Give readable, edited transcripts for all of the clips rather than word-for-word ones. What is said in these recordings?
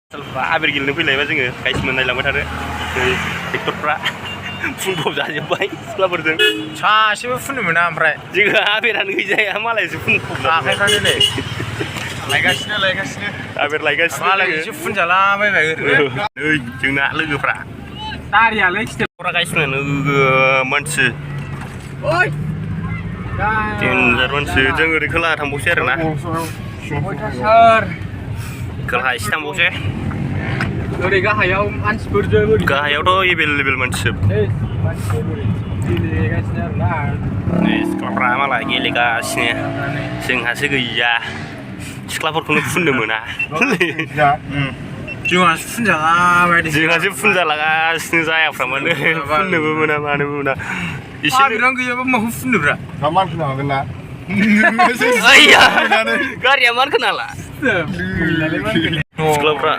आबिर गेलेनो फैलायबा जोङो गाइसमोन नायलांबाय थादो ट्रेक्टरफ्रा फुनफब जाजोब्बाय सिख्लाफोरजों सासेबो फुननो मोना ओमफ्राय जोंहा आबिरानो गैजाया मालायसो फुनफब आखाइफ्रानो नै लायगासिनो आबिर लायगासिनो मालायसो फुनजालाबायबाय ओरैनो नै जोंना लोगोफ्रा दारियालाय स्टेपफ्रा गाइसमोन मानसि देनजार मानसि जों ओरै खोलाहा थांबावसै आरोना खोलाहा एसे थांबावसै ओरै गाहायाव मानसिफोरजों गाहायावथ' एभेलेबेल मानसि गेलेगासिनो आरोना सिख्लाफ्रा मालाय गेलेगासिनो जोंहासो गैया सिख्लाफोरखौनो फुननो मोना जोंहासो फुनजालाबायदों जोंहासो फुनजालागासिनो जायाफ्रा मानो फुननोबो मोना मानोबो मोना एसे बिरां गैयाबा माखौ फुननोब्रा मान खोना हागोन ना गारिया मान खोनाला सिख्लाफ्रा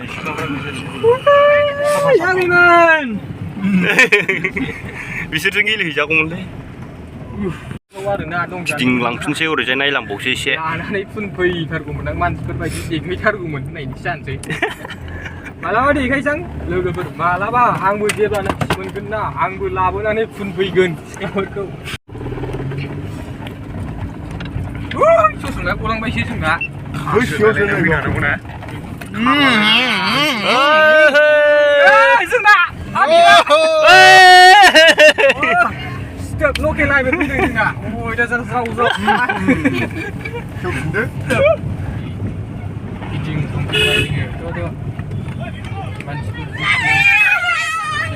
बिसोरजों गेलेहैजागौमोनलै गिदिंलांफिनसै ओरैजाय नायलांबावसै एसे लानानै फुनफैथारगौमोन आं मानसिफोर बायदि देखायथारगौमोन होननायनिसो जानोसै मालाबा देखायसां लोगोफोर मालाबा आंबो जेब्लानो मोनगोन ना आंबो लाबोनानै फुनफैगोन सिख्लाफोरखौ ससंनाया गलांबायसो जोंना जोंना स्टेप लकेल आइबो फैदों जोंना अयदाजार ज्राव ज्राव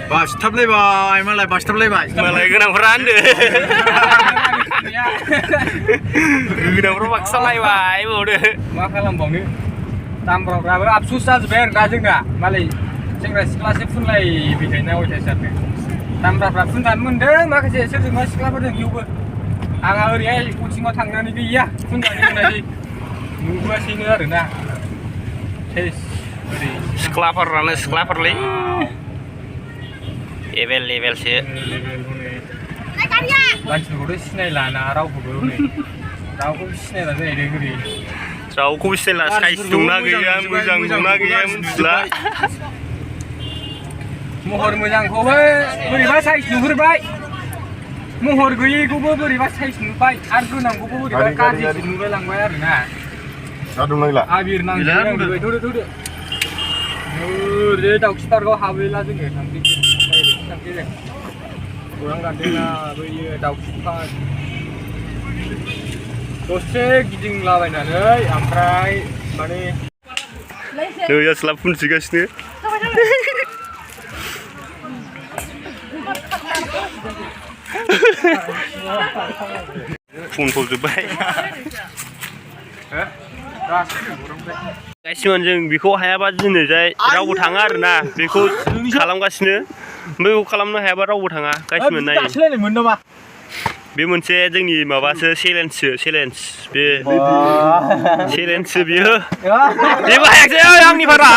बासथाबलायबाय मालाय बासथाबलायबाय मालाय गोनांफ्रा होनदो गोनांफ्रा बाक्सालायबाय बावदो मा खालामबावनो दामब्राफ्राबो आफसुस जाजोब्बाय आरोना जोंना मालाय सेंग्रा सिख्लासो फुनलायबाय थायोना अयथासारनो दामब्राफ्रा फुनजानो मोन्दों माखासे सोरजोंबा सिख्लाफोरजों इयावबो आंहा ओरैहाय कचिङाव थांनानै गैया फुनजानो मोनासै नुबोगासिनो आरोना सिख्लाफोरानो सिख्लाफोरलै एभेलेबेलसो मानसिफोरखौथ' सिनायलाना रावखौबो रावखौबो सिनायला जाहैदों ओरै रावखौबो सिनायला साइज दंना गैया मोजां दंना गैया मिथिला महर मोजांखौबो बोरैबा साइज नुहुरबाय महर गैयैखौबो बोरैबा साइज नुबाय आरो गोनांखौबो बोरैबा गाज्रिसो नुबाय लांबाय आरोना आबिर नांबाय थौदो ओरै दाउखि पार्कआव हाबहैला जोङो थांसै गौरां गार्डेना बैयो दाउखि पार्क दसे गिदिंलाबायनानै ओमफ्राय माने नै आसला फुनसिगासिनो फुनफबजोब्बाय गाइसमोन जों बेखौ हायाबा दिनैजाय रावबो थाङा आरोना बेखौ खालामगासिनो बेखौ खालामनो हायाबा रावबो थाङा गाइसमोन नायो बे मोनसे जोंनि माबासो चेलेन्ज बे चेलेन्जसो बियो जेबो हायाखै आंनि भारा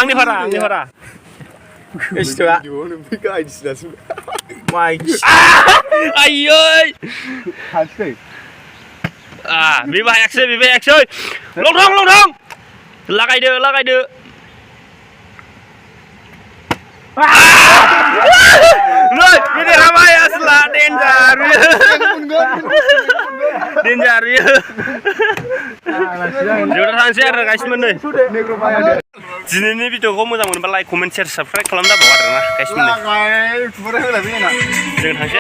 आयै बेबो हायाखै लंथं लागायदो नै देरहाबाय आसला डेन्जार जोबोद थांसै आरो गाइसमोन नै दिनैनि भिडिअखौ मोजां मोनोबा लाइक कमेन्ट शेयार साबस्क्राइब खालामना दाबाव आरोना गाइसमोन जों थांसै